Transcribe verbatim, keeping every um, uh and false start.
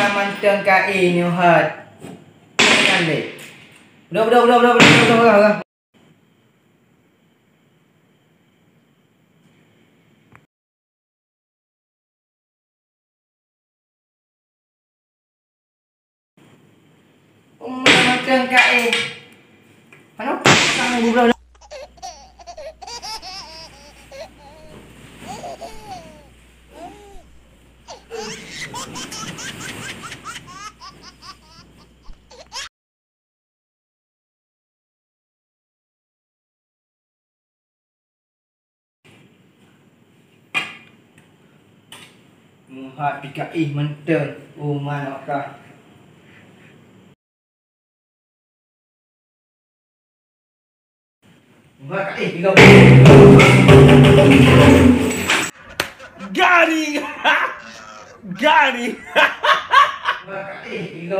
Mantong ka, eh, nyoe hat. Kan deh. Udah, udah, udah. Uma mantong ka, eh. Hana pasang gubloh. Muhat pika ih mantong, oh, man awak ka. Muhat ka ih, tiga. Garing! Garing! Muhat ka ih, tiga.